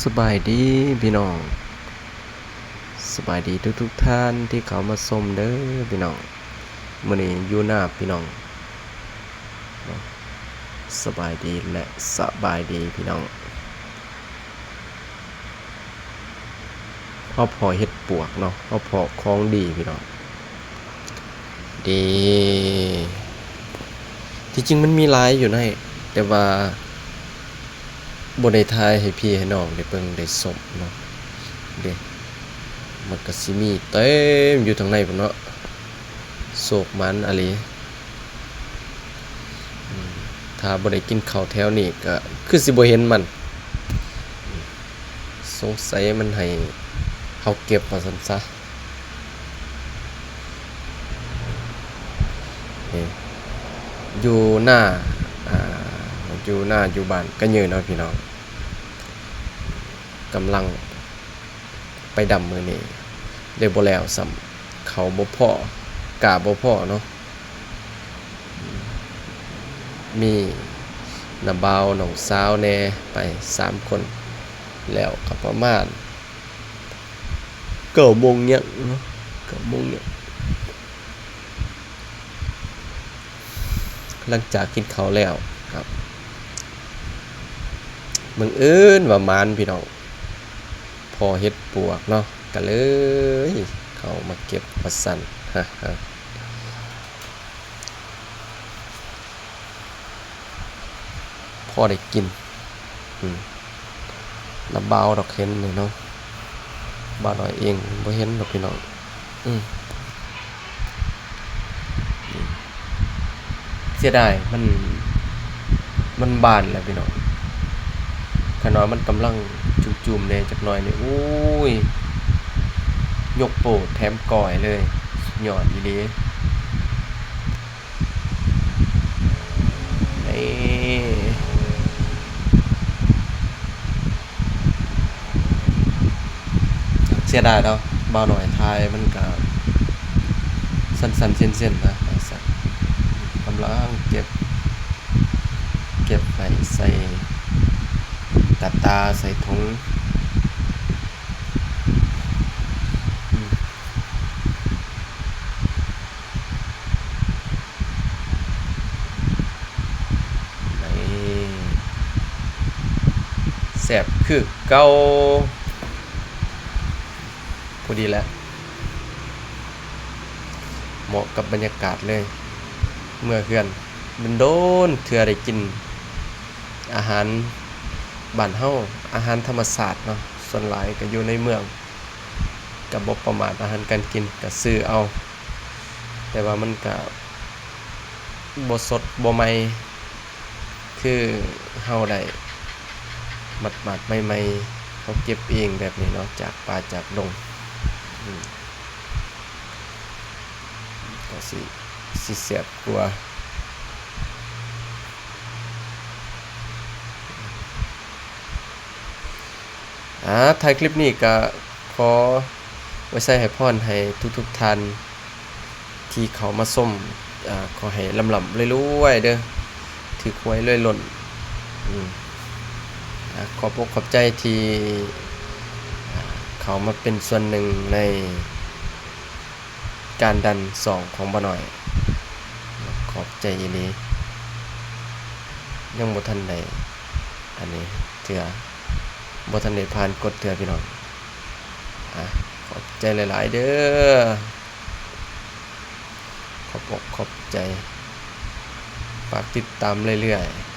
ສະບາຍດີພີ່ນ້ອງ, ສະບາຍດີທຸກໆທ່ານທີ່ເຂົ້າມາຊົມເດີພີ່ນ້ອງ. ມື້ນີ້ຢູ່ນາພີ່ນ້ອງເນາະ. ສະບາຍດີ ແລະ ສະບາຍດີພີ່ນ້ອງ. ເຮົາພໍ້ເຫັດປວກເນາະ, ເຮົາພໍ້ຂອງດີພີ່ນ້ອງ. ເດ້ ທີ່ຈິງມັນມີຫຼາຍຢູ່ໃນ, ແຕ່ວ່າບໍ່ໄດ້ຖ່າຍໃຫ້ພີ່ໃຫ້ນ້ອງໄດ້ເບິ່ງໄດ້ຊົມເນາະ. ເດ້ ມັນກະຊິມີເຕັມຢູ່ທາງໃນພຸ້ນເນາະ. ໂຊກໝານອີ່ຫຼີ. ອືມ ຖ້າບໍ່ໄດ້ກິນເຂົ້າແຖວນີ້ກະຄືຊິບໍ່ເຫັນມັນ. ສົງໄສມັນໃຫ້ເຮົາເກັບວ່າຊັ້ນຊະ. ເອີ ຢູ່ນາ ອ່າ ຢູ່ນາ ຢູ່ບ້ານກະເຍີເນາະພີ່ນ້ອງ. ກຳລັງໄປດຳມື້ນີ້ ເລີຍບໍ່ແລ້ວຊ້ຳ. ເຂົ້າບໍ່ພໍ ກ້າບໍ່ພໍເນາະ. ມີນ້າບ່າວ ນ້ອງສາວແດ່ ໄປສາມຄົນ. ແລ້ວກໍປະມານເກົ້າໂມງຍັງເນາະ, ເກົ້າໂມງຍັງ. ຫຼັງຈາກກິນເຂົ້າແລ້ວ ບັງເອີນວ່າໝານພີ່ນ້ອງ, ພໍ້ເຫັດປວກເນາະ, ກະເລີຍເຂົ້າມາເກັບວ່າຊັ້ນ. ພໍໄດ້ກິນ. ອືມ ລະບ່າວດອກເຫັນນີ້ເນາະ, ບ່າວນ້ອຍເອງບໍ່ເຫັນດອກພີ່ນ້ອງ. ອືມ ເສຍດາຍ ມັນ ມັນບານແລ້ວພີ່ນ້ອງ. ຄັນວ່າມັນກຳລັງຈູມໆແດ່ຈັກໜ້ອຍນີ້ ໂອ້ຍ ຍົກໂປ້ແຖມກ້ອຍເລີຍ, ສຸດຍອດອີ່ຫຼີ. ນີ້ ເສຍດາຍເນາະ, ບ່າວນ້ອຍຖ່າຍມັນກະສັ່ນໆເສັ້ນໆນະ. ກຳລັງເກັບ ເກັບໄວ້ໃສ່ຕາຕາ ໃສ່ຖົງ. ນີ້ ແຊບຄືເກົ່າ. ພໍດີແຫຼະ ເໝາະກັບບັນຍາກາດເລີຍ. ເມືອເຮືອນ ດົນໆເທື່ອໄດ້ກິນອາຫານບ້ານເຮົາ, ອາຫານທຳມະຊາດເນາະ. ສ່ວນຫຼາຍກະຢູ່ໃນເມືອງ ກະບໍ່ປະໝາດອາຫານການກິນ, ກະຊື້ເອົາ, ແຕ່ວ່າມັນກະບໍ່ສົດບໍ່ໃໝ່ ຄືເຮົາໄດ້ໝາດໆໃໝ່ໆ ເຮົາເກັບເອງແບບນີ້ເນາະ, ຈາກປ່າຈາກດົງ. ອືມ ກະຊິ ຊິແຊບກວ່າ. ອາ ທ້າຍຄລິບນີ້ກະຂໍອວຍໄຊໃຫ້ພອນໃຫ້ທຸກໆທ່ານທີ່ເຂົ້າມາຊົມ, ອາ ຂໍໃຫ້ລ່ຳໆລວຍໆເດີ, ຖືກຫວຍລວຍລົ້ນ. ອາ ຂອບອົກຂອບໃຈທີ່ ອາ ເຂົ້າມາເປັນສ່ວນໜຶ່ງໃນ ການດັນຊ່ອງຂອງບ່າວນ້ອຍ. ຂອບໃຈອີ່ຫຼີ. ຍັງບໍ່ທັນໄດ້ອັນນີ້ເທື່ອ, ບໍ່ທັນໄດ້ຜ່ານກົດເທື່ອພີ່ນ້ອງ. ອາ ຂອບໃຈຫຼາຍໆເດີ. ຂອບອົກຂອບໃຈ. ຝາກຕິດຕາມເລື້ອຍໆ.